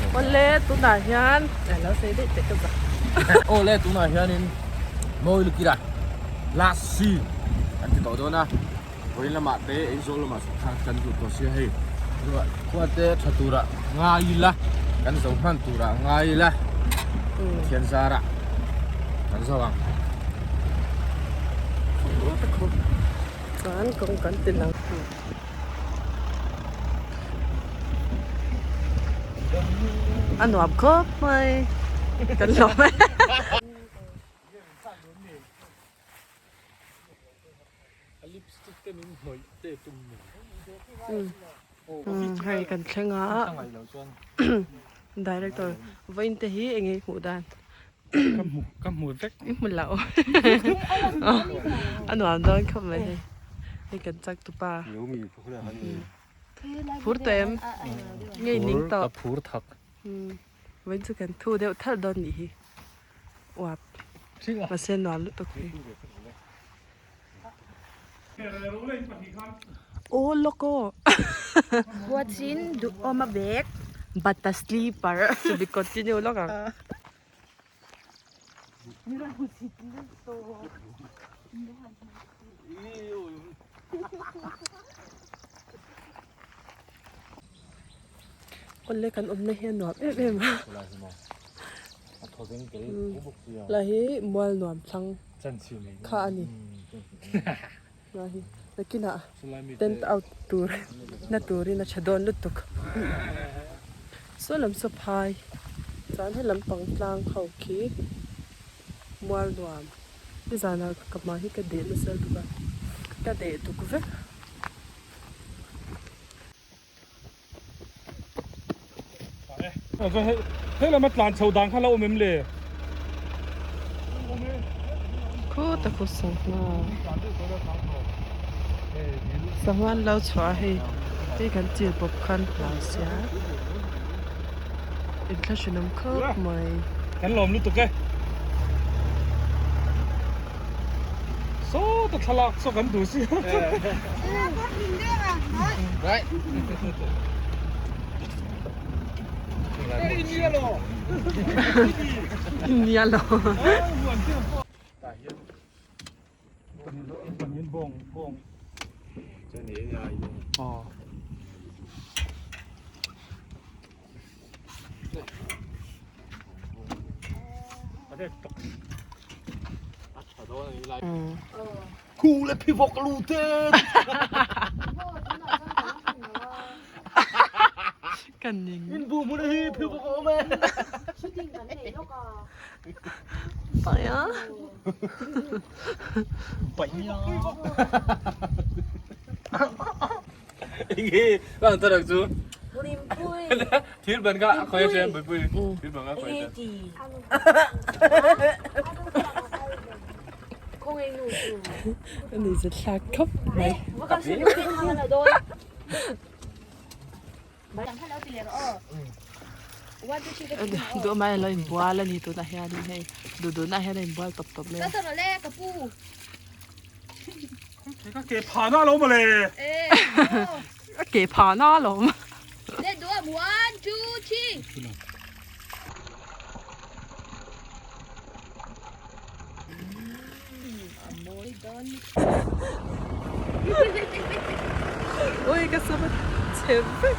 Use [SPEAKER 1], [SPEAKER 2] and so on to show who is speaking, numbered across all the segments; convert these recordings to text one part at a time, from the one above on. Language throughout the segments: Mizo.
[SPEAKER 1] Awle tunah hian lo sawi daih teh ka zak.
[SPEAKER 2] Awle tunah hianin mawi lukira last scene kan ti tawh dawn a, vawiin lamah te Aizawl lamah chhuk thlak kan duh tawh sia hei khua te tha turah ngai ila kan zo hman turah ngai ila Pathian zarah kan zo ang.
[SPEAKER 1] Chuan kawng kan ti lang. A nuam khawp mai kan lawm e. Hei kan thleng a director vawiin te hi eng nge i hmuh dan?
[SPEAKER 3] Ka hmu ka hmu vek.
[SPEAKER 1] I hmu lo. A nuam dawn khawp mai hei. Hei kan chak tu pa. Phur tawh em? Nge i ning tawh?
[SPEAKER 3] Ka phur thak.
[SPEAKER 1] Vawiin chu kan thu deuh thalh dawn nih hi. Uap. Mahse nuam lutuk hei. Aw lawk aw.
[SPEAKER 4] What's in duhawm a bag?
[SPEAKER 1] But a sleeper. To be continue lawk ang. Awle kan awmna hi a nuam em em a. Lai hi mual nuam thlang kha a ni. Lai hi nakinah tent out tur na turin a tha dawn lutuk. Saw lam saw phai chuan he lampang tlang ho khi mual nuam nizanah ka hma hi ka deh nasa lutuk a ka deh tuk vek.
[SPEAKER 3] He lama tlan chho dan kha la awm em le?
[SPEAKER 1] Khuta khu sangha sangha an lo chhuah a hei hei kan chil pawp khan hlau sia inthlahrun awm khawp mai.
[SPEAKER 3] Kan lawm lutuk e. Sawta thlalak saw kan duh si.
[SPEAKER 1] Nia lo.
[SPEAKER 2] Khu le phivawk lu te.
[SPEAKER 1] Kan ning.
[SPEAKER 2] In bu hmun hi phivawk a awm e.
[SPEAKER 4] Shooting kan nei lawk a.
[SPEAKER 1] Paia.
[SPEAKER 2] Paia. Ingi, lan tarak chu.
[SPEAKER 4] Limpui.
[SPEAKER 2] Thil ban ka khoi chen bui pui. Thil ban ka khoi chen.
[SPEAKER 1] Ani chu thlak khawp mai. Duh mai a lo inbual a ni tunah hianin hei duh duhna hian a inbual tawp tawp mai a.
[SPEAKER 3] Ka ke phah na lo mawle.
[SPEAKER 1] A ke phah na alawm. Ui ka sam a chhe vek.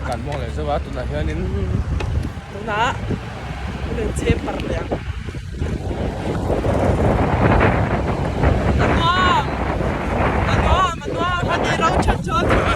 [SPEAKER 2] Kan muang leh zauh a tunah hianin.
[SPEAKER 1] Tunah kan in chhe par leh ang. A nuam a nuam a nuam a ni ro that chu a.